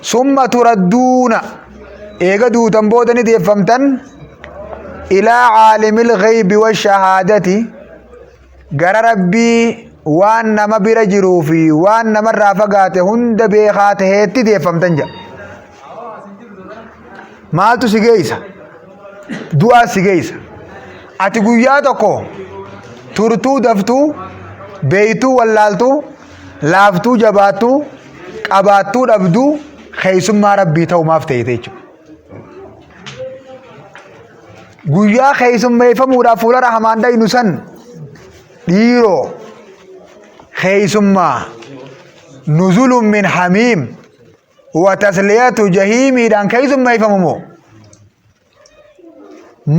Summa turadduuna eega duutan booda ni deeffamtan ilaa caalimil ghaybi wa shahaadati gara Rabbii waan nama bira jiruu fi waan namarraa fagaate hunda beekaa taheetti deeffamtan jedha. Maaltu si geeysa? Du'aa si geeysa. Ati guyyaa tokko turtuu daftuu, beeytuu wallaaltuu, laaftuu jabaattuu, qabaattuu dhabduu keeysummaa Rabbii ta'umaaf ta'eete jechuudha. Guyyaa keeysummeeyfamuudhaaf fuula Rahmaan dhaynu san dhiiroo keeysummaa nuzulun min hamiim wa tasliyatu jahiimiidhaan keeysummeeyfamu moo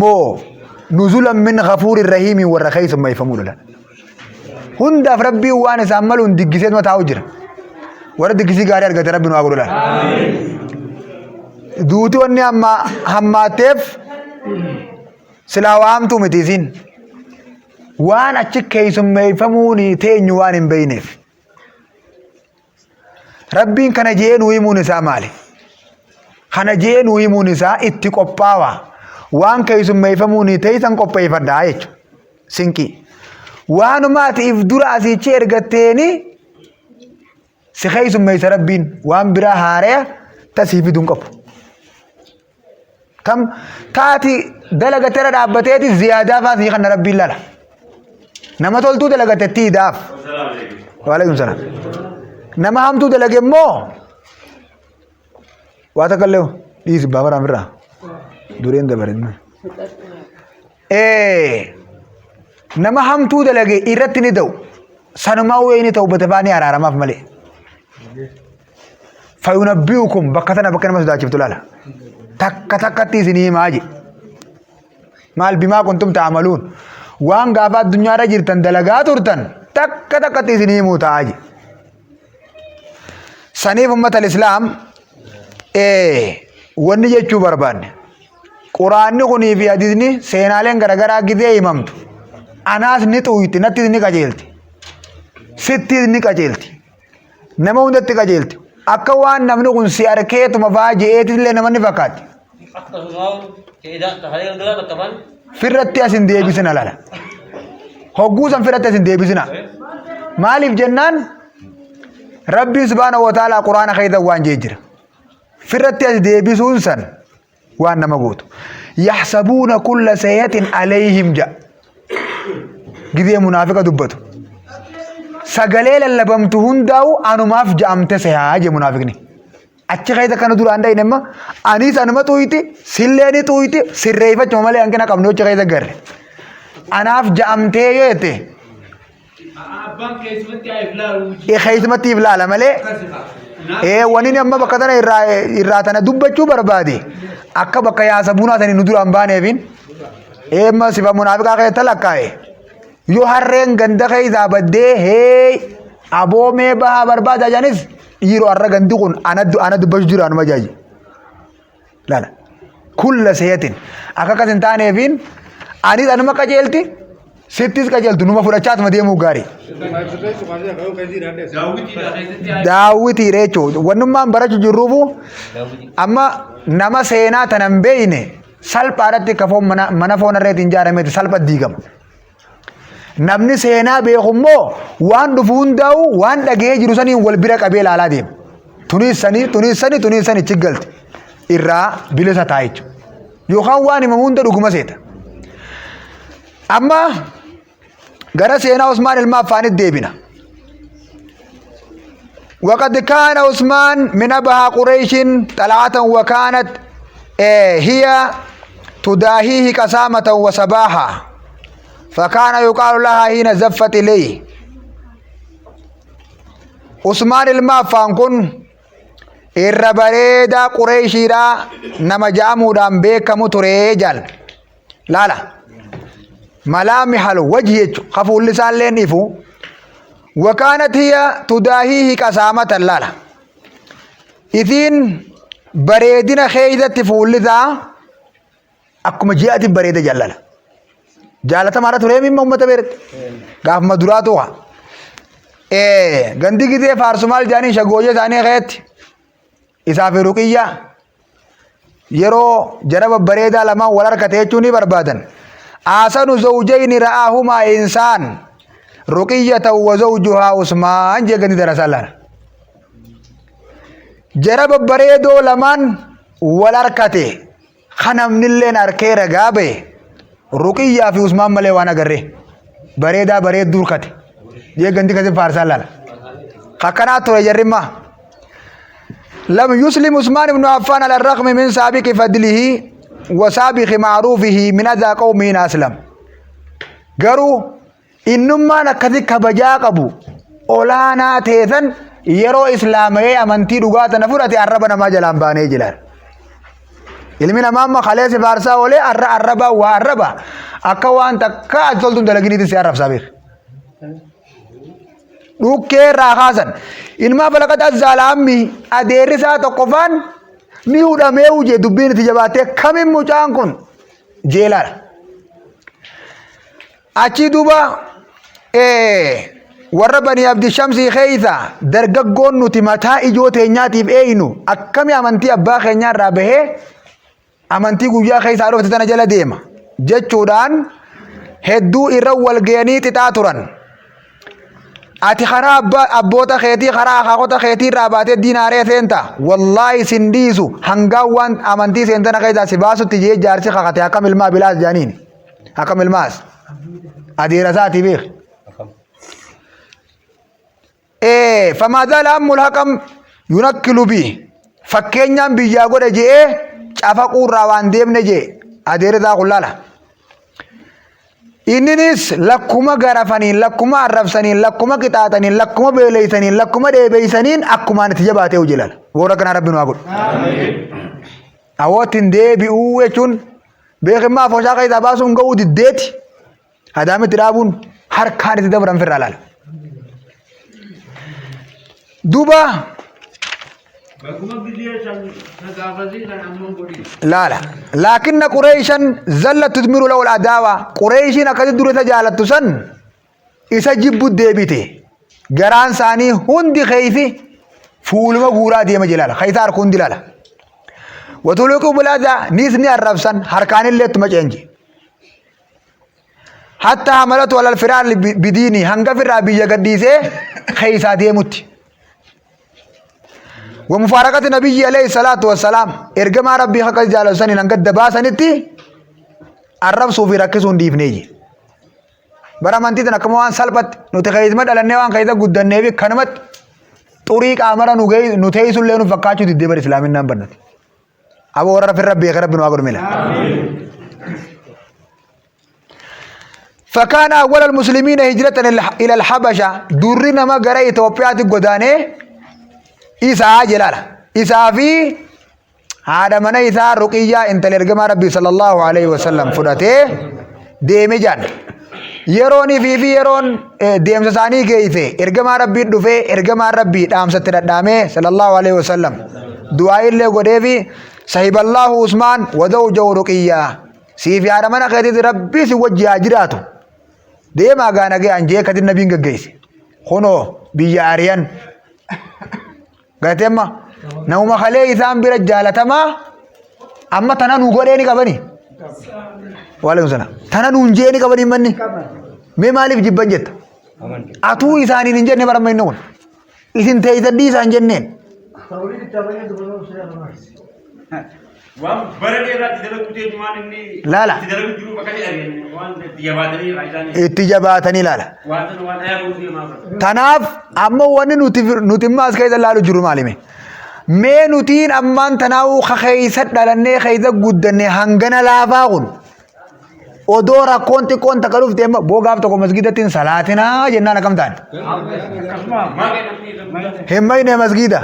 moo nuzulan min ghafuurin rahiimiin warra keeysummeeyfamuudha laal. Hundaaf Rabbiin waan isaan maluun diggiseetuma taa'u jira. Warra diggisii gaarii argate Rabbi nu haa godhu laal. Duuti wanni hamma hammaatteef silaa waa hamtuu miti isiin. Waan achi keessummeeffamuun teenyu waan hin beeyneef. Rabbiin kana je'ee nuu himuun isaa maali? Kana je'ee nuu himuun isaa itti qophaawa. Waan keessummeeffamuun teessan qopheeffadhaa jechuudha. Sinqii. Waanuma ati if dura asiichi ergatteeni si keessummeessa Rabbiin waan biraa haaraya tasii fiduu hin qabu. Tam taati dalagatera dhaabbateeti ziyaadaa faa sii kanna Rabbiin lala. Nama toltuu dalagate itti hidaaf. Waalaikum salaam. Nama hamtuu dalage immoo waa takka illee dhiisi baafaraan irraa dureen dabare. Nama hamtuu dalage irratti ni ta'u. Sanumaa wayii ni ta'u batafaa ni araaramaaf malee. Fayunabbi'ukum bakka tana bakka nama sodaachiftu laala. Takka takkatti isinii himaa jedhe. Maal bimaa kuntum ta'amaluun waan gaafa addunyaarra jirtan dalagaa turtan takka takkatti isinii himuu ta'a jedhe. Saniif ummata islaam wanni jechuu barbaanne quraanni kunii fi hadiisni seenaaleen garagaraa gizee himamtu anaas ni xuuyti nattis ni qajeelti sittis ni qajeelti. Nama hundatti qajeelti. Akka waan namni kun si arkeetuma fa'aa je'eetillee nama ni fakkaatti. Firratti as hin deebisina lala. Hogguu san firratti as hin deebisina. Maaliif jennaan Rabbiin subhaanahu wa ta'aalaa quraana keessa waan jee jira. Firratti as deebisuun san waan nama gootu. Yaxsabuuna kulla sayatin alayhim ja'a. Gizee munaafiqa dubbatu. Sagalee lallabamtu hundaa'u anumaaf ja'amte sehaa jee munaafiqni. Achi keessa kana duraan dhayne amma anis anuma xuuyti sillee ni xuuyti sirreeffachuma malee hanqina qabnu achi keessa garre. Anaaf ja'amtee yoo jette Abbaan keessumatti haa iflaalu. Keessumatti iflaala malee ee wani amma bakka tana irraa irraa tana dubbachuu barbaade akka bakka yaasa bunaa sanii nu duraan baaneefin ee amma sifa munaafiqaa keessa lakkaa'e yoo harreen ganda keessaa baddee hee aboo mee bahaa barbaada jedhanis dhiiroo har'a gandi kun ana ana dubbachuu jira anuma jaaji. Laala. Kulla seeyatin. Akka akkas hin taaneefiin anis anuma qajeelti sittis qajeeltu numa fudhachaatuma deemuu gaarii. Daawwitiidha jechuudha. Wannummaan barachuu jirruufu amma nama seenaa tana hin beekne salphaadhatti akka foon mana mana foon harreetiin ijaarameeti salpha diigama. Namni seenaa beeku immoo waan dhufu hundaa'u waan dhaga'ee jiru saniin wal bira qabee ilaalaa deema. Tuniis sanii, tuniis sanii, tuniis sanii ichi galti. Irraa bilisa ta'a jechuudha. Yookaan waan himamu hunda dhuguma seeta. Amma gara seenaa Usmaan ilma Affaanitti deebina. وقد كان عثمان من أبها قريش طلعة وكانت هي تداهيه قسامة وصباحا فكان يقال لها حين زفت إليه عثمان المافان كن irra bareedaa qureeshiidha nama ja'amuudhaan beekamu ture jaal Laala. Malaamihal wajhi jechuudha. Ka fuulli isaallee ni ifu. Wakaanat hiya tudaahiihi qasaamatan laala. Isiin bareedina keessatti fuulli isaa akkuma ji'aatiin bareeda jaalala. Jaalatamaadha turee mimma uummata beeratti. Gaafuma duraatu haa. Gandi gizee faarsu maal jedhanii shagooyyee isaanii keessatti. Isaa fi Ruqiyyaa yeroo jara babbareedaa lamaan wal harkate jechuu ni barbaadan. Aasanu zawjayni ra'aahumaa insaan Ruqiyyatan wa zawjuhaa Usmaan jee gandi darasaa laala. Jara babbareedoo lamaan wal harkate kan namnilleen arkee ragaa bahe Ruqiyyaa fi Usmaan malee waan agarree bareedaa bareedduu harkate jee gandi kasin faarsaa laala. Akkanaa ture jarrimmaa. لم يسلم عثمان بن عفان على الرغم من سابق فضله وسابق معروفه من أذى قومه أسلم garuu innummaan akkasi kabajaa qabu olaanaa teesan yeroo islaamayee amantii dhugaa tana fudhate arraba namaa jalaan baanee jilaan. Ilmi namaa amma kaleessa faarsaa oolee arra arrabaa waa arraba akka waan takka ati toltuun dalaginiitti si arrabsaa beeka. Dhukkee irraa kaasan. Ilmaa falaqata azzaala ammi adeerri isaa tokkoffaan ni hudhamee huje dubbiin itti jabaattee kamin mucaan kun jeelaadha. Achii duuba warra banii abdi shamsii keessa dargaggoon nuti mataa ijoo teenyaatiif eeynu akkami amantii abbaa keenyaa irraa bahee amantii guyyaa keessaa dhufte tana jala deema jechuudhaan hedduu irra wal ga'anii xixaa turan. Ati karaa abboota keetii karaa akaakota keetii irraa baatee diina haree seenta. Wallaahi sin dhiisu hangaa waan amantii seentana keessaa si baasutti jee jaarsi kakate akkam ilmaa bilaas jaaniin. Akkam ilmaas. Adeera isaatii beek. Ee famaa zaala ammul haqam yunakkilu bi fakkeenyaan biyyaa godhe je'ee cafaquu irraa waan deemne jee adeera isaa kun laala. Inninis lakkuma garafaniin, lakkuma arrabsaniin, lakkuma qixaaxaniin, lakkuma beeleysaniin, lakkuma dheebeysaniin akkumaan itti jabaatee hojii laala. Warra kanaa rabbi nu haa godhu. Awootti hin deebi'uu jechuun beekimmaa afooshaa keessaa baasuun ga'uu diddeeti. Adaamitti dhaabuun harkaan itti dabran firraa laala. Duuba Bakkuma gizee san gaafasii san ammoo godhi. laala. Laakinna Qureeshan zalla tudmiru lahu adaawa. Qureeshiin akkasi dura isa jaalattu san isa jibbu deebite. Garaan isaanii hundi keeysi fuuluma guuraa deema jelaala. Keessa harku hundi laala. Watuluquu bilaadaa niis ni arrabsan harkaanillee ittuma ceenje. Hatta hamalatu alal firaar bidiini hanga firraa biyya gadhiisee keessaa deemutti. Wa mufaaraqati nabiyyi alayhi salaatu wassalaam ergamaa rabbii akka jaalatu saniin hanga dabaasanitti arrabsuu fi rakkisuu hin dhiifneeyyi. Bara amantii tana akkuma waan salphatti nuti keessuma dhalannee waan keessa guddannee fi kanumatti xurii qaamara nu nu teessullee nu fakkaachuu diddee bara islaaminaan barnate. Aboo warra firra beeke rabbi nu haa godhu mila. فكان أول المسلمين هجرة إلى الحبشة دري نما غرا إثيوبيا تقدانه إسا جلالة إسا في haadha mana isaa Ruqiyyaa intala ergamaa Rabbii sallallahu alaihi wasallam fudhatee deeme jaan. Yeroon ifii fi yeroon deemsa isaanii geeyse ergamaa Rabbii dhufee ergamaan Rabbii dhaamsatti dhadhaamee sallallahu alaihi wasallam du'aa illee godheefi sahiballahu Usmaan wadawjahu Ruqiyyaa siif haadha mana keetiiti Rabbii si wajji haa jiraatu deemaa gaa nagayaan jee katin nabiin gaggeesse kunoo biyya ariyan Gartee amma namuma kalee isaan bira jaalatamaa amma tana nuu godhee ni qabani. Waalaikum salaam. Tana nuun jee ni qabani manni. Mee maaliif jibban jetta? Atuu isaaniin hin jenne bara inni kun. Isin teeysan dhiisaa hin jenneen. Waan bara dheeraatti dalaguu ta'e waan inni Laala. itti dalagu jiru bakka ni arginu waan itti jabaatanii irraa isaanii Itti jabaatanii ilaala. waan sana waan ayaa godhuu deemaa bara. Tanaaf amma wanni nuti nuti immoo as keessa ilaalu jiru maalime? Mee nutiin ammaan tanaa'uu ka keessa dhalannee keessa guddanne hangana laafaa kun odoo rakkoon xiqqoon takka dhufte amma boo gaaf tokko masgiidatti hin salaatinaa jennaan akkam taane? Hin mayne masgiida.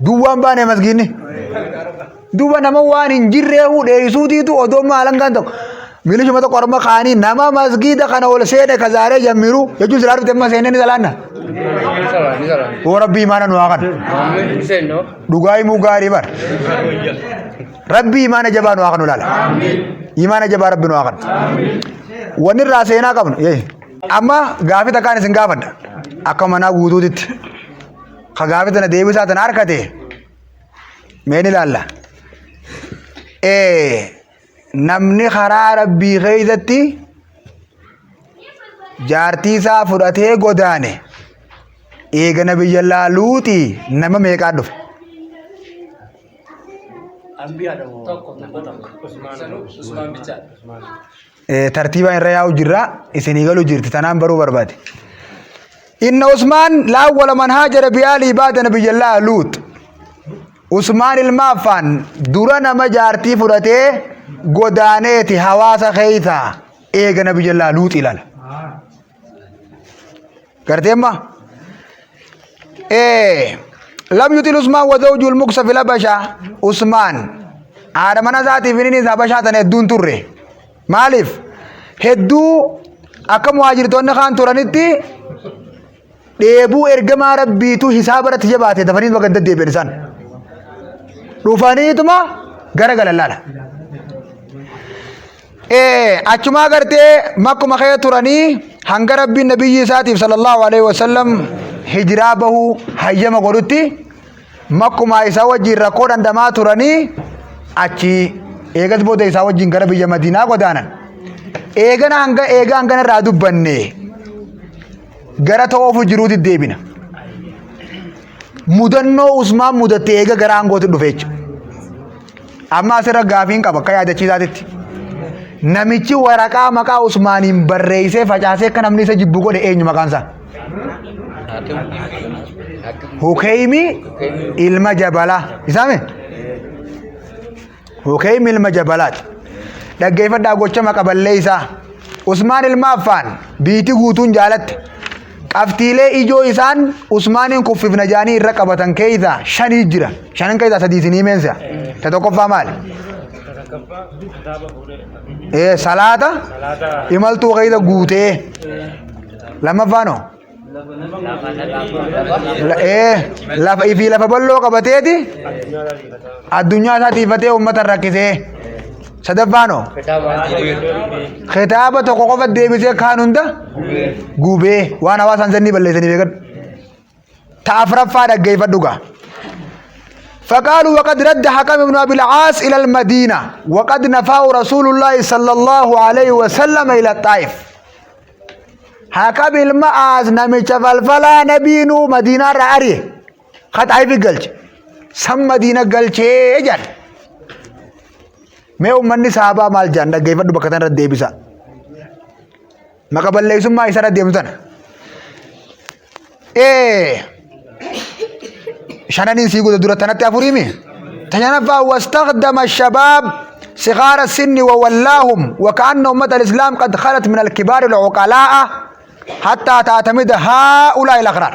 Duwwaan baane masgiidni. Duuba nama waan hin jirree dheeysuutiitu odoo maalangaan tokko milishuma tokko orma kaanii nama masgiida kana ol seene ka zaaree jammiru jechuun silaa dhufte amma seenee ni salaanna. Oo rabbii imaana nu haa kana. Dhugaa himuu gaarii bar. Rabbii imaana jabaa nu haa kanu laala. Imaana jabaa rabbi nu haa kanu. Wanni irraa seenaa qabnu. Amma gaafii takkaan isin gaafadha. Akka manaa guutuutitti. Ka gaafii tana deebisaa tana harkate. Mee ni ilaalla. Namni karaa rabbii keessatti jaartii isaa fudhatee godaane eega nabiyyallaa luuxii nama meeqaa dhufe? Tokko tokko tokko. Usmaan bichaa. Tartiibaan irra yaa'u jirra isinii galu jirti tanaan baruu barbaade. Inna Usmaan laawwala man haajara biyaalii baada nabiyyallaa luux. Usmaan ilma Affaan dura nama jaartii fudhatee godaaneeti hawaasa keeysaa eega nabiyyallaa luux ilaala. Gartee amma lam yuxil Usmaan wa zawjul muksa fil Habasha. Usmaan haadha mana isaatiif inni Habashaa tana hedduun turre. Maaliif? Hedduu akka muhaajirtoonni kaan turanitti dheebuu ergamaa rabbiitu hisaaba irratti jabaate dafanii gad deddeebi'an isaan. Dhufaniituma gara galan laala. Achumaa gartee makkuma kee turanii hanga rabbiin nabiyyi isaatiif sallallahu alaihi wasallam hijiraa bahuu hayyama godhutti makkuma isaa wajjin rakkoo dhandhamaa turanii achi eegas booda isaa wajjin gara biyya Madiinaa godaanan. Eegana hanga eegaa hangana irraa dubbanne gara ta'uuf jiruutti deebina. Mudannoo Usmaan mudatte eega gara aangootti dhufe jechuudha. Amma asirra gaafiin qaba akka yaadachiisaatitti. Namichi waraqaa maqaa Usmaaniin barreessee facaasee akka namni isa jibbu godhe eenyu maqaan isaa? Hukeymi ilma Jabalaa. Isaame? Hukeymi ilma Jabalaati. Dhaggeeffadhaa gocha maqaballee isaa. Usmaan ilma Affaan biitii guutuun jaalatte. Qabxiilee ijoo isaan Usmaaniin kuffifna jaanii irra qabatan keessaa shanii jira. Shanan keessaa sadii isinii himeen si'a. Ta tokkoffaa maali? Salaata imaltuu keessa guutee. Lammaffaan hoo? Lafa ifii lafa bal'oo qabateeti addunyaa isaa tiifatee uummata rakkisee. Sadaffaan hoo? Kitaaba tokko qofa deebisee kaan hunda gubee waan hawaasaan sannii balleessanii beekadhu. Ta afraffaa dhaggeeffadhu gaa. فقالوا وقد رد حكم بن أبي العاص إلى المدينة وقد نفاه رسول الله صلى الله عليه وسلم إلى الطائف حكم المعاص نمشى فلفلا نبينو مدينة رأري خط عيب قلش سم مدينة قلش جان Mee ummanni sahabaa maal jedhan dhaggeeffadhu bakka tana irra deebisa. Maqa balleessummaa isa irra deemtu tana. Ee shananiin sii guuta dura tanatti afuriimi. Tashanaffaa wastaqdama shabaab صغار السن وولاهم وكأن أمة الإسلام قد خلت من الكبار العقلاء حتى تعتمد هؤلاء الأغرار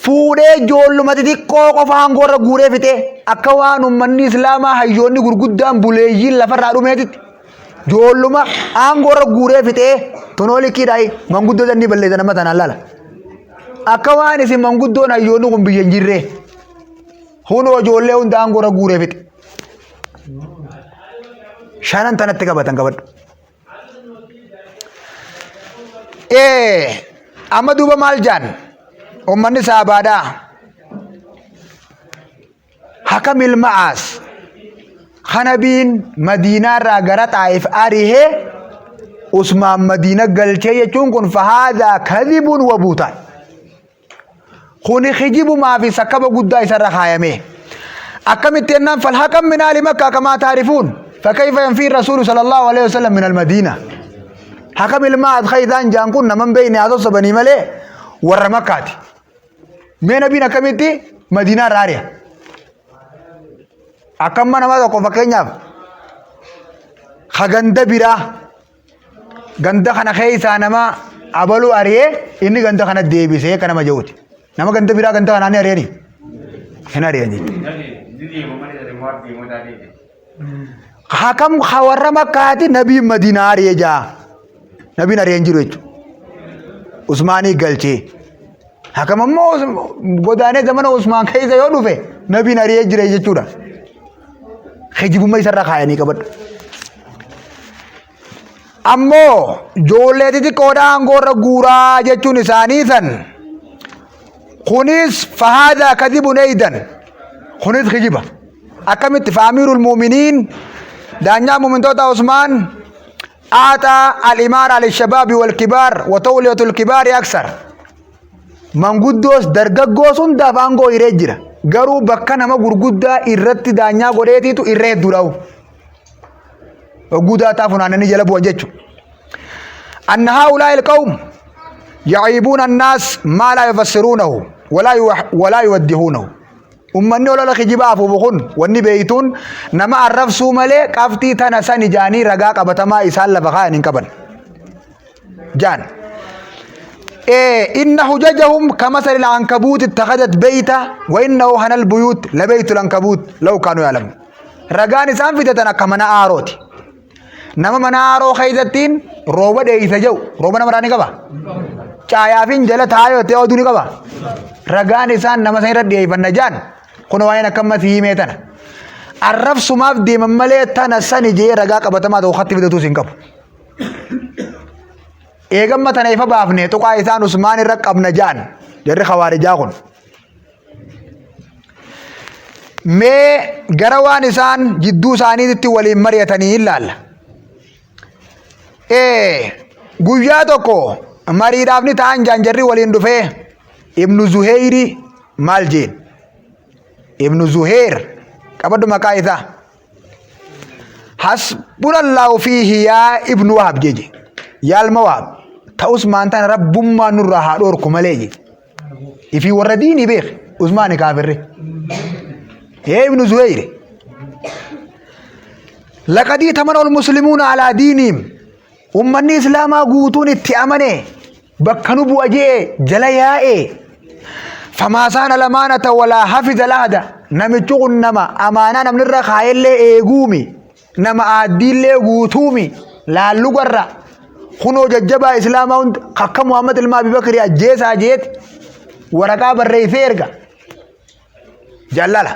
Fuudhee ijoolluma xixiqqoo qofa aangoo irra guuree fixee akka waan ummanni islaamaa hayyoonni gurguddaan buleeyyiin lafarraa dhumeetitti ijoolluma aangoo irra guuree fixee tonoo likiidhaa manguddoo sannii balleessan amma tanaan laala. Akka waan isin manguddoon hayyoonni kun biyya hin jirree hunoo ijoollee hunda aangoo irra guuree fixe. Shanan tanatti qabatan qabadhu. Amma duuba maal jaan ummanni saabaadhaa hakam ilma aas kanabiin madiinaarraa gara xaa'if arihee usmaan madiina galchee jechuun kun fahaadaa kadhibun wabuutaan Kuni kijibumaa fi sakkaba guddaa isarra kaayame. Akkamitti jennaan falhaqan min aali makkaa kamaa taarifuun fakayfa yanfii rasuulu sallallahu alaihi wasallam min almadiina. Hakam ilmaa adkaydaan jaan kun naman beeyne haa sossobanii malee warra makkaati. Mee nabiin akkamitti madiinaa irraa ari'a? Akkamma nama tokko fakkeenyaaf ka ganda biraa Ganda kana keessaa nama abaluu ari'ee inni ganda kana deebisee akka nama jedhuti. Nama ganda biraa ganda kanaa ni ari'anii? Hin ari'an jechuudha. Hakam ka warra makkaati nabiin madiinaa ari'ee jaa. Nabiin ari'ee hin jiru jechuudha. Usmaanii galchee. Hakam ammoo godaanee zamana Usmaan keessa yoo dhufe nabiin ari'ee jira jechuudha. Kijibummaa isarra kaayanii qabadhu. Ammoo ijoollee xixiqqoodha aangoo irra guuraa jechuun isaanii san kunis fahaadaa kadibun eeydan Kunis kijiba. Akkamitti fa amiirul mu'miniin daanyaa mu'mintoota Usmaan aaxaa al-imaara al-shabaabi wal-kibaar wa tawliyatul kibaari aksar. Manguddoos dargaggoos hundaaf aangoo hiree jira. Garuu bakka nama gurguddaa irratti daanyaa godheetiitu irra hedduudhaa'u. Hogguu daataa funaananii jala bu'an jechuudha. Anna haa'ulaa'i alqawm ya'iibuuna annaas maa laa yufassiruunahu walaa yuwaddihuunahu. Ummanni olola kijibaa afuufu kun wanni beeytuun nama arrabsuu malee qabxii tana sani jaanii ragaa qabatamaa isaan lafa kaayan hin qaban. Jaan. Inna hujajahum kamasali al-ankabuut ittakhadhat beeyta wa inna awhana al-buyuut la beeytu al-ankabuut law kaanuu ya'lamuun. Ragaan isaan fidatan akka mana aarooti. Nama mana aaroo keessattiin rooba dheeysa jedhu rooba namarraa ni qaba. Caayaafin jala taa'ee ta'e oduu ni qaba. Ragaan isaan nama san irra dhiyeeffanna jaan kun waa'een akka amma himee tana. Arrabsumaaf deeman malee tana sani jee ragaa qabatamaa ta'u katti fidatuus hin qabu. Eegamma tana ifa baafne tuqaa isaan Usmaan irra qabna jaan jarri khawaarijaa kun. Mee gara waan isaan jidduu isaaniitti waliin mari'atanii hin laalla. Guyyaa tokko mariidhaaf ni ta'an jaan jarri waliin dhufee Ibnu Zuheyri maal jeen? Ibnu Zuheyr qabadhu maqaa isaa. Hasbunallahu fiihi yaa Ibnu Wahab jeje. Yaa ilma Wahab ta'us maantaan rabbummaa nurraa haa dhoorku malee je. Ifii warra diinii beek Usmaani kaafirri. Yaa Ibnu Zuheyr. Laqad itamana al-muslimuuna alaa diiniim. Ummanni Islaamaa guutuun itti amane bakka nu bu'a jee jala yaa'e. Famaa saana lamaanata walaa hafiza lahada. Namichi kun nama amaanaa namni irra kaayellee eeguumi. Nama aaddiillee guutuumi. Laallu garra. Kunoo jajjabaa Islaamaa hunda akka Muhammad ilma Abi Bakri ajjeesaa jeeti waraqaa barreessee erga. Jallala.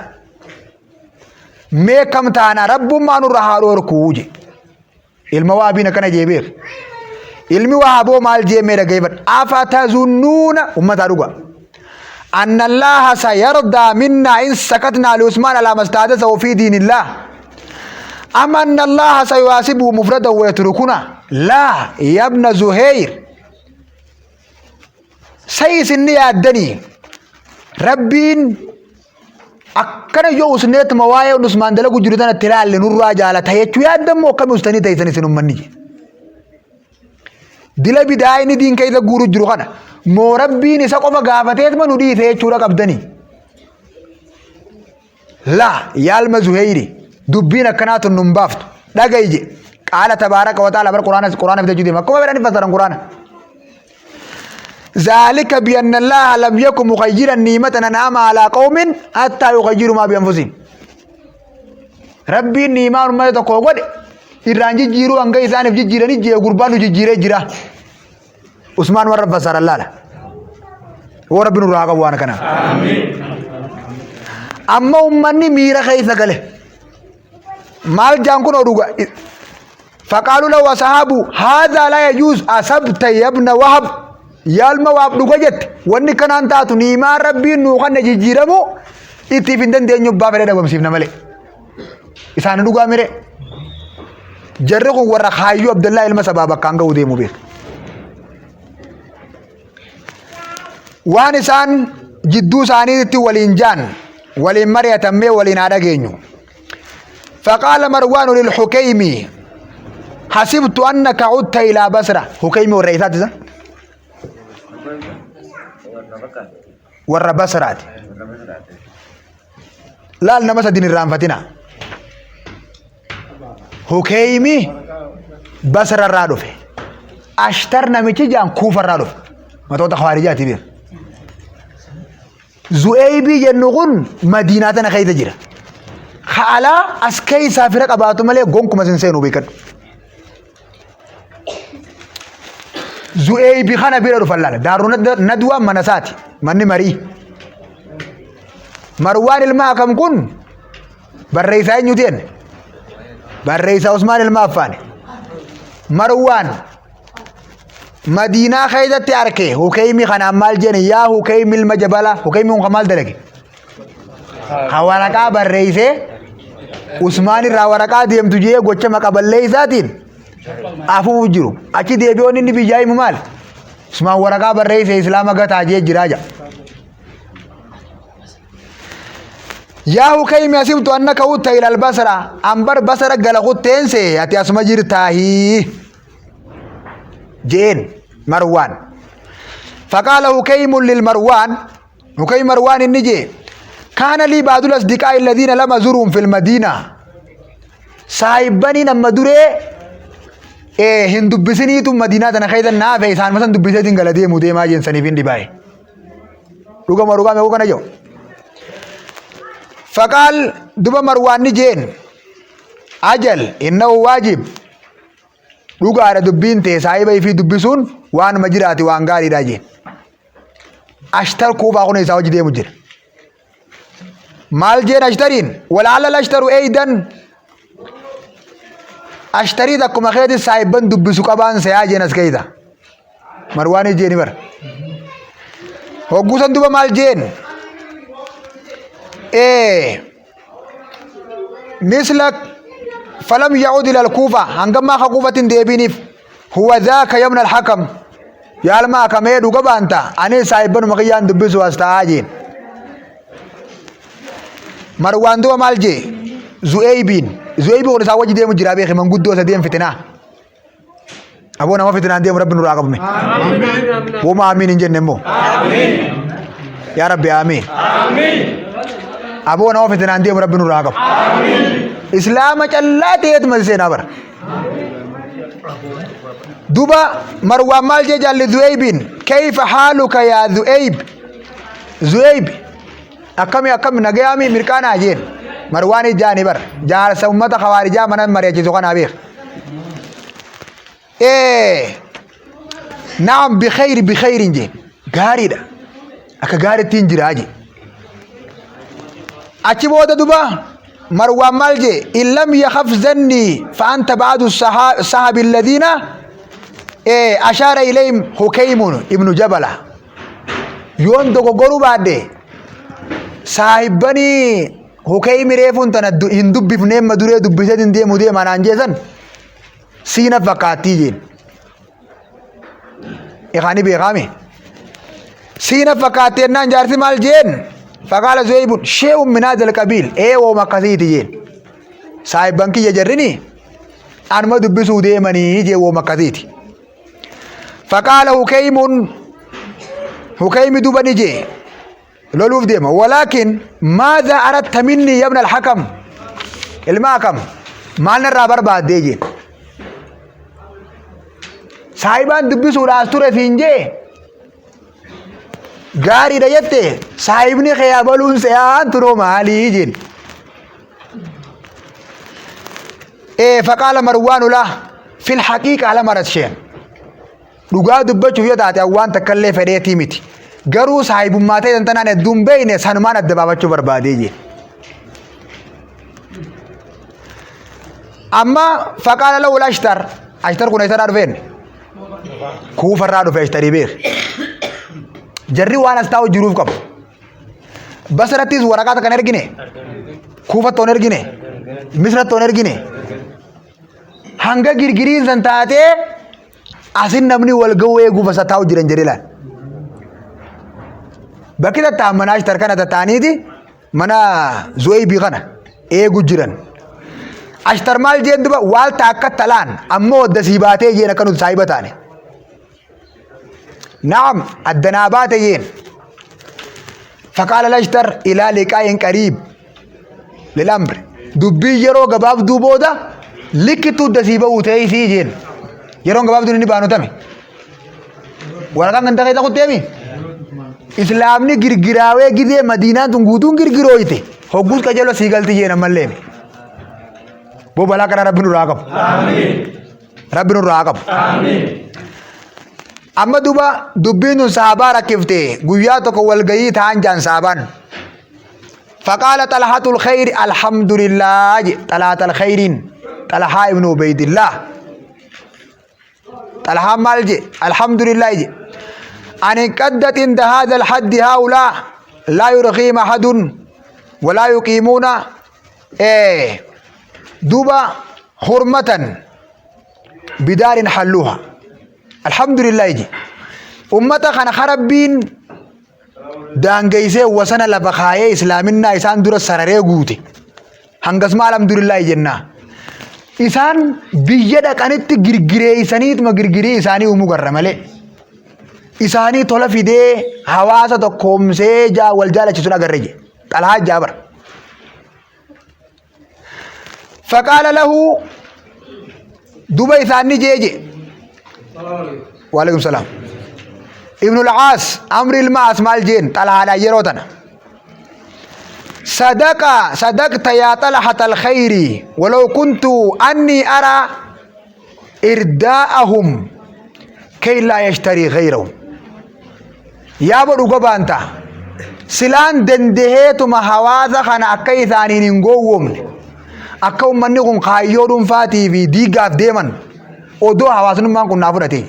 Mee kam taana rabbummaa nurra haa dhoorkuu je. Ilma waabiin akkana jee beek. Ilmi wahaboo maal jee mee dhaggeeffadhu. Afatazunnuuna ummataa dhuga. Anna Allaaha sayardaa minnaa in sakatnaa li Usmaan alaa mastaadasahu fi diinillaah. Am anna Allaaha sayuhaasibuhu mufradan wa yatrukuna. Laa yabna Zuhayr. Say isin ni yaaddanii Rabbiin akkana yoo usneetuma waa'ee Usmaan dalagu jiru tanatti ilaalle nurraa jaalata jechuu yaaddan moo akkami ustanii teessan isin ummanni jedhe. Dila bidaa inni diin keessa guuru jiru kana moo Rabbiin isa qofa gaafateetuma nu dhiise jechuudha qabdanii. Laa yaa ilma Zuheyri dubbiin akkanaa tun nun baaftu dhaga'i jedhe. Qaala tabaaraka wa ta'ala bar quraana quraana fidachuu deema akkuma fedhan fassaran quraana. Zaalika bi'anna Allaaha lam yaku mughayyiran ni'matan an'ama alaa qawmin hattaa yughayyiru maa bi'anfusihim. Rabbiin ni'imaa ummata tokko godhe irraan jijjiiruu hanga isaaniif jijjiiranii jee gurbaan nu jijjiiree jira. Usmaan warra fassaran laala. Woo Rabbi nurraa haa qabu waan kana. Amma ummanni miira keessa gale. Maal jaan kun dhuga. Faqaalu lahu ashabu haadha laa yajuuz asabta yabna wahab yaa ilma wahab dhuga jette wanni kanaan taatu niimaan rabbiin nuu kanna jijjiiramu ittiif hin dandeenyu abbaa fedhe dhabamsiifna malee. Isaan dhugaa mire. Jarri kun warra kaayyoo Abdallaa ilma sabaa bakkaan ga'uu deemu beeka. Waan isaan jidduu isaaniitti waliin jaan waliin mari'atan mee waliin haa dhageenyu. Faqaala Marwaanu lilxukeymi hasibtu annaka cudta ilaa basra. Hukeymi warra eessaati isa? Warra Basraati. Laal nama sadin irraanfatina. Hukeymi Basra irraa dhufe. Ashtar namichi jaan Kuufa irraa dhufe. Matoota Khawarijaati beeku. Zu'eeybii jennu kun Madiinaa tana keessa jira. Ka alaa as keessaa fira qabaatu malee gonkuma sin seenu beekadhu. Zu'eeybi kana bira dhufan laala. Daaru Nadwaa mana isaati. Manni marii. Marwaan ilma Hakam kun barreessaa eenyuti jenne? Barreessaa Usmaan ilma Affaani. Marwaan Madiinaa keessatti arke Hukeymi kanaan maal jedhe yaa Hukeymi ilma jabala Hukeymi kun kan maal dalage? Ka waraqaa barreessee Usmaan irraa waraqaa deemtu jee gocha maqaballee isaatiin afuuf jiru. Achi deebi'oon inni biyyaa himu maal? Usmaan waraqaa barreessee Islaama gataa jee jiraa jedha. Yaa Hukaymi asibtu annaka utta ila albasara ambar basara gala kutteense ati asuma jirtaahii jeen Marwaan. Faqaala Hukaymun lilmarwaan Hukaymi Marwaan inni jee kaana lii baadul asdiqaa illadiina lama zuruun fil madiina saahibbaniin amma duree hin dubbisiniitu madiinaa tana keessa naafe isaan masan dubbiseetiin gala deemu deemaa jeen saniif hin dhibaa'e. Dhugama dhugaa meequu kana jedhu. Faqaal duba marwaan ni jeen ajal innahu waajib dhugaadha dubbiin tee saahiba ifii dubbisuun waanuma jiraati waan gaariidha jeen. Ashtar kuufaa kun isaa hojii deemu jira. Maal jeen ashtariin walaala ashtaru eeydan ashtarii takkuma keeti saahibban dubbisu qabaan se'aa jeen as keeysa. Marwaanii jeeni bara. Hogguu san duba maal jeen? Ee misla falam ya'ud ila al-kuufa hangammaa ka kuufatti hin deebiiniif huwa dhaaka yabna al-hakam yaalma akamee dhuga baanta ani saahibbanuma kiyyaan dubbisu as ta'aa jeen. Marwaan duba maal jee? Zu'eeybiin. Zu'eeybii kun isaa wajji deemu jira beeki manguddoo isa deem fitinaa. Aboo nama fitinaan deemu rabbi nurraa qabume. Woma amiin hin jenne immoo. Yaa rabbi amiin. Aboo nama fitinaan deemu rabbi nurraa qabu. Islaama callaa ta'eetuma seenaa bara. Duba marwaan maal jee jaalli Zu'eeybiin kayfa haaluka yaa Zu'eeyb Zu'eeyb akkami akkami nagayaami mirqaanaa jeen marwaan ijaani bara jaarsa ummata khawaarijaa mana mari'achiisu kanaa beeka. Ee naam bikhayri bikhayrin jeen gaariidha akka gaariitti hin jiraa jee. Achi booda duba marwaan maal jee in lam yakhaf zannii fa anta ba'du sahabi alladhiina ashaara ilayhim hukaymun ibnu jabala yoon dogoggoruu baadhe saahibbanii Hukaymi reefuun tana hin dubbifnee amma duree dubbisee hin deemu deema naan jeesan siina fakkaattii jeen. Ikaani beekaame. Siina fakkaattii jennaan jaarsi maal jeen? Faqaala Zuheybun shee'un min haadha alqabiil ee wooma akkasiiti jeen. Saahibban kiyya jarrini anuma dubbisuu deemanii jee wooma akkasiiti. Faqaala Hukaymun Hukaymi duba ni jee. Loluuf deema. Walaakin maadha aratta minni yabna alhakam. Ilma hakam maal narraa barbaaddee jeen. Saahibaan dubbisuudhaas ture siin jee gaariidha jette saahibni kee abaluun se'aan turoo maalii jeen. Ee faqaala marwaanu laa fil haqiiqa lama ratsheen. Dhugaa dubbachuuf yoo taate an waan takkallee fedheetii miti. Garuu saahibummaa ta'e tanaan hedduu hin beekne sanumaan adda baafachuu barbaadee jee. Amma faqaala lahu ashtar. Ashtar kun eessarraa dhufeen? Kuufarraa dhufe ashtarii beek. Jarri waan as taa'u jiruuf qabu. Basrattis waraqaa takka hin ergine. Kuufatti hin ergine. Misratti hin ergine. Hanga girgiriin san taatee Asin namni wal ga'uu eeguuf as taa'u jiran jedhee laal. Bakki tatta'an mana ashtar kana tatta'aniiti mana Zu'eeybii kana eegu jiran. Ashtar maal jeen duba waalta akka talaan ammoo adda sii baatee jeen akka nuti saahiba taane. Naam adda naa baate jeen. Faqaala lashtar ilaa liqaayin qariib. Lilamri dubbii yeroo gabaabduu booda likkittuu dasii ba'uu ta'ee isii jeen. Yeroon gabaabduun inni baanu tame. Waraqaan ganda keessa kutteemi. Islaamni girgiraawee gidee madiinaan tun guutuun girgirooyte. Hogguus qajeeloo sii galti jeen ammallee. Boo balaa kana rabbi nurraa qabu. Rabbi nurraa qabu. Amma duba dubbiin tun sahabaa rakkifte guyyaa tokko walgayii ta'an jaan sahabaan. Faqaala xalhatul khayri alhamdulillah je xalhatul khayriin xalhaa ibnu ubaydillah. Xalhaan maal je alhamdulillah je ani qaddat inda hadha alhaddi haulaa laa yurqiim ahadun Walaa yuqiimuuna duuba hurmatan bidaarin halluha. Alhamdulillah ji. Ummata kana karabbiin daangeysee wasana lafa kaayee islaaminaa isaan dura sararee guute. Hangasuma alhamdulillah jennaa. Isaan biyya dhaqanitti girgireeysaniituma girgirii isaanii uumuu garra malee. Isaanii tola fidee hawaasa tokkoomsee jaa wal jaalachisuun agarre je. Xalahaa jaa bara. Faqaala lahu duba isaan ni jee je. Waalaikum salaam. Ibnul Caas amri ilma Aas maal jeen xalahaadhaan yeroo tana. Sadaqa sadaqta yaa xalahat alkhayri walaw kuntu anni araa irdaa'ahum kay laa yashtarii ghayrahum. Yaaba dhuga baanta. Silaan dandaheetuma hawaasa kana akka isaaniin hin gowwoomne akka ummanni kun kaayyoo dhuunfaatii fi diigaaf deeman odoo hawaasnummaan kun naa fudhatee.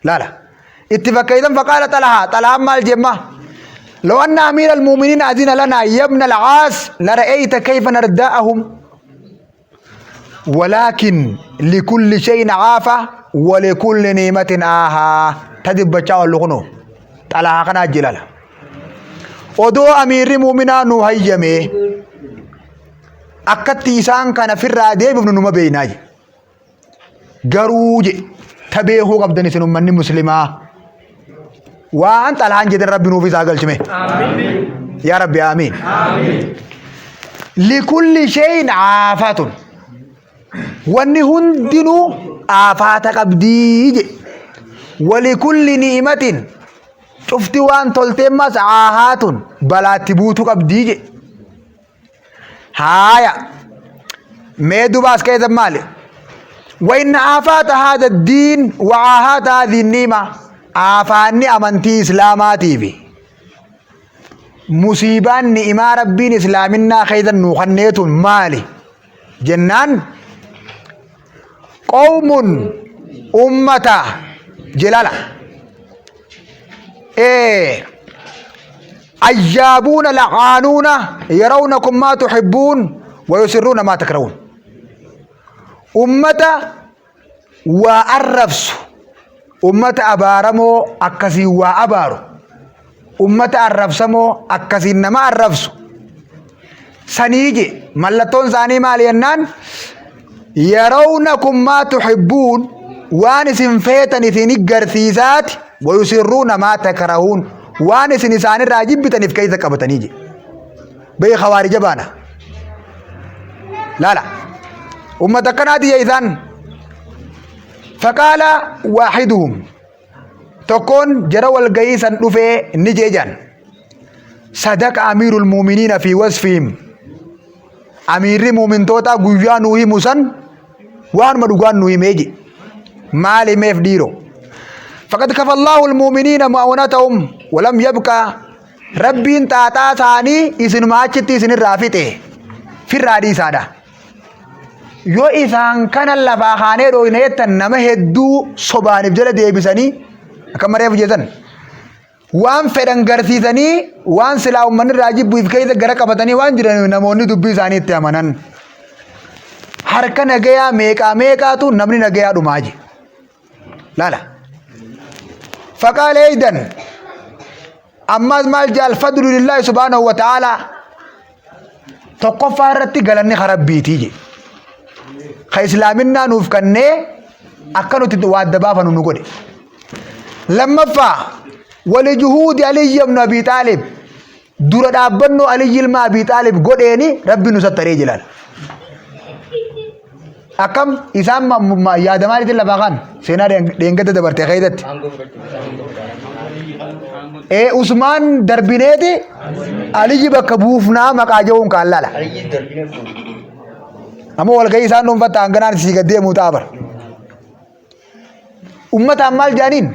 Laala. Itti fakkeessan faqaala xalahaa xalahaan maal jemma? لو أن أمير المؤمنين أذن لنا يا ابن العاص لرأيت كيف نرداءهم ولكن لكل شيء عافة ولكل نعمة آها تدبچا واللغنو xalahaa kana jilala. Odoo amiirri muuminaa nu hayyame akkatti isaan kana firraa deebifnu numa beeynaa je. Garuu je ta beekuu qabdan isin ummanni muslimaa waan xalahaan jedhan rabbi nuuf isaa galchime. Yaa rabbi aamiin. Likulli shay'in aafatun. Wanni hundinuu aafaata qabdii je. Walikulli ni'imatin cufti waan tolteemmas aahaatun balaatti buutu qabdii je. Haaya. Mee duba as keessa maali? Wa inna aafaata haadha diin wa aahaata haadhi niima aafaanni amantii islaamaatiifi musiibaan ni'imaa rabbiin islaaminaa keessa nuu kanneetun maali? Jennaan qawmun ummata jilala ee ayyaabuuna la'aanuuna yarawnakum maa tuhibbuun wa yusirruuna maa takrahuun ummata waa arrabsu ummata abaaramoo akkasiin waa abaaru ummata arrabsamoo akkasiin nama arrabsu sanii je mallattoon isaanii maali jennaan yarawnakum maa tuhibbuun waan isin feetan isin garsiisaati wayusirruuna maa takrahuun waan isin isaanirraa jibbitaniif keessa qabatanii je bee khawaarija baana laala ummata akkanaati jee isaan faqaala waahiduhum tokkoon jara walgahii san dhufee ni jee jaan sadaqa amiirul muuminiina fi wasfihim amiirri muumintootaa guyyaa nuu himu san waanuma dhugaan nu himee je maal himeef dhiiro faqad kafallaahu almuuminiina ma'unatahum walam yabqa rabbiin xaaxaa isaanii isinuma achitti isinirraa fixe firraa dhiisaadha Yoo isaan kana lafaa kaanee dhooyna jettan nama hedduu sobaaniif jala deebisanii akka mareef hojjetan waan fedhan garsiisanii waan silaa uummanni irraa jibbu if keessa gara qabatanii waan jiran namoonni dubbii isaanii itti amanan. Harka nagayaa meeqaa meeqaatu namni nagayaa dhumaa je. Laala. Faqaala eeydan ammaas maal jaal fadlu lillaahi subhaanahu wa ta'aalaa Tokkoffaa irratti galanni ka Rabbiitii jedhe. Ka islaaminaa nuuf kannee akka nuti waa adda baafanu nu godhe. Lammaffaa wali juhuudi Aliyyi ibn Abii Xaalib dura dhaabbannoo Aliyyi ilma Abii Xaalib godheeni Rabbi nu sattaree jilaal. Akkam isaan yaada maaliitiin lafaa kaan seenaa dheengadda dabarte keessatti. Ee Usmaan darbineeti Aliyyi bakka buufnaa maqaa jehuun kaan lala. Ammoo walgahii isaan dhuunfatta hanganaan sii gad deemuu ta'a bara. Ummataan maal jedhaniin?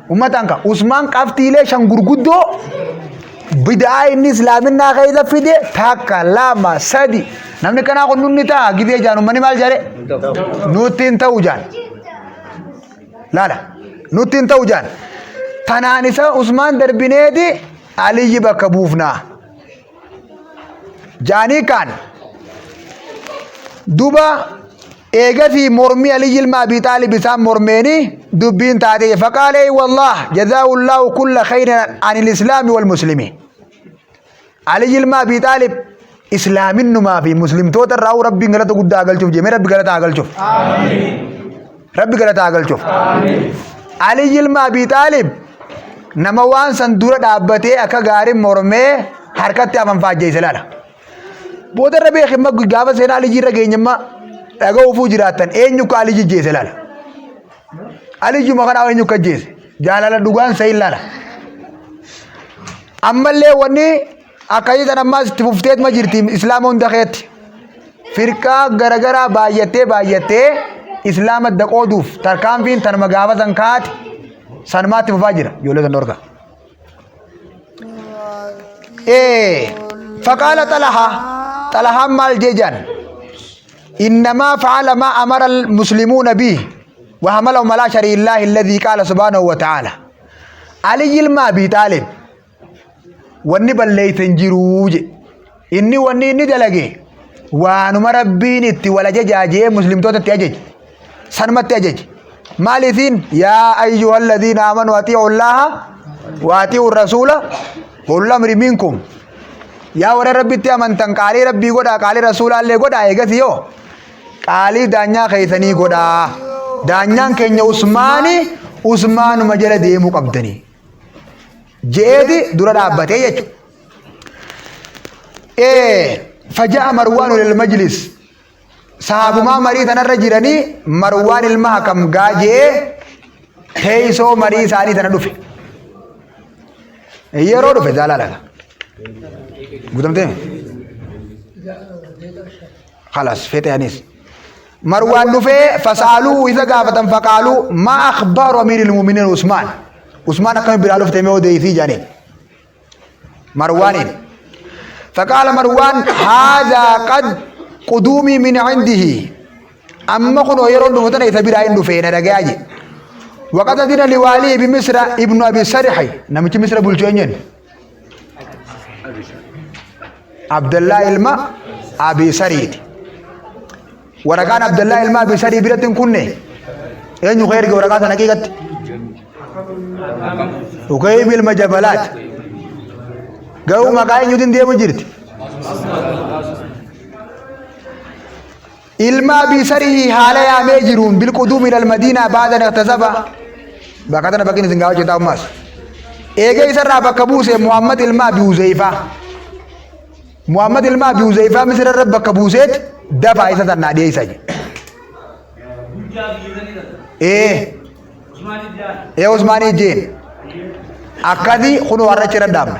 Ummataan ka Usmaan qabxiilee shan gurguddoo bid'aa inni islaaminaa keessa fide takka lama sadi namni kanaa kun nunni ta'a gidee jaan ummanni maal jedhe nutti hin ta'u jaan laala nutti hin ta'u jaan tanaan isa Usmaan darbineeti Aliyyi bakka buufnaa. Jaanii kaan duba eegasii mormii Aliyyi ilma Abii Xaalib isaan mormeeni dubbiin taatee faqaalee wallaah jazaa'ullaahu kulla khayrin anil islaami wal muslimiin. Aliyyi ilma Abii Xaalib islaaminnumaa fi muslimtoota irraa rabbiin galata guddaa haa galchuuf jemee rabbi galata haa galchuuf. Rabbi galata haa galchuuf. Aliyyi ilma Abii Xaalib nama waan san dura dhaabbatee akka gaariin mormee harkatti hafan faajjeesse laala. Booda irra beeki imma gaafa seenaa Aliyyi irra geenye imma dhaga'uufuu jiraattan eenyu akka Aliyyi jeese laala. Aliyyuma kanaa eenyu akka jeese jaalala dhugaan sayin laala. Ammallee wanni akkasii tan ammaas itti fufteetuma jirti islaama hunda keetti. Firqaa garagaraa baay'attee baay'attee islaama adda qooduuf tarkaanfiin tanuma gaafa san kaate sanumaatti fufaa jira ijoollee san dhorka. Faqaala xalahaa xalahaan maal jee jaan innamaa fa'ala maa amara almuslimuuna bihi wa hamalahum alaa shari'illaahi alladhii qaala subhaanahu wa ta'aala. Aliyyi ilma Abii Xaalib wanni balleeyse hin jiruu je inni wanni inni dalage waanuma rabbiin itti wal ajajaa jee muslimtoota itti ajaje sanumatti ajaje maaliifiin yaa ayyuha alladhiina amanu atii'u llaaha wa atii'u rasuula wa ulul amri minkum yaa warra rabbitti amantan qaalii rabbii godhaa qaalii rasuulaallee godhaa eegasi yoo qaalii daanyaa keessanii godhaa daanyaan keenya usmaani usmaanuma jala deemuu qabdanii je'eeti dura dhaabbatee jechuudha. Faja'a Marwaanu lil majlis sahaabumaa marii tanarra jiranii Marwaan ilma Hakam gaajee teessoo marii isaanii tana dhufe. Yeroo dhufe jaalala. Guutamtee? Khalas fete anis. Marwaan dhufee fasaaluu isa gaafatan faqaaluu maa akhbaaru amiiril mu'miniin Usmaan. Usmaan akkami biraa dhufte mee odeessii jedhaniin. Marwaaniin. Faqaala Marwaan haadhaa qad quduumii min cindihi. Amma kunoo yeroo dhufu tana isa biraa hin dhufee na dhagayaa jedhe. Waqad adina liwaalii bi Misra ibnu Abi Sarixi namichi Misra bulchu eenyuun? Abdallaa ilma Abi Sariiti. Waraqaan Abdallaa ilma Abi Sarii biratti hin kunne eenyu ka erge waraqaa sana haqiiqatti? Ukayib ilma Jabalaati. Garuu maqaa eenyuutiin deemu jirti? Ilma Abii Sarihi haala yaamee jiruun bilquduumi ilal madiinaa ba'da iqtasaba bakka tana bakki isin gaafachuu taa'u ammaas. Eegee isarraa bakka buuse Muhammad ilma Abi Huzeyfaa. Muhammad ilma Abi Huzeyfaa Misira irra bakka buuseet dafaa isa tannaa dhiyeessa jedhe. Ee. Ee Usmaanii jeen. Akkasi kunoo har'a cira dhaabna.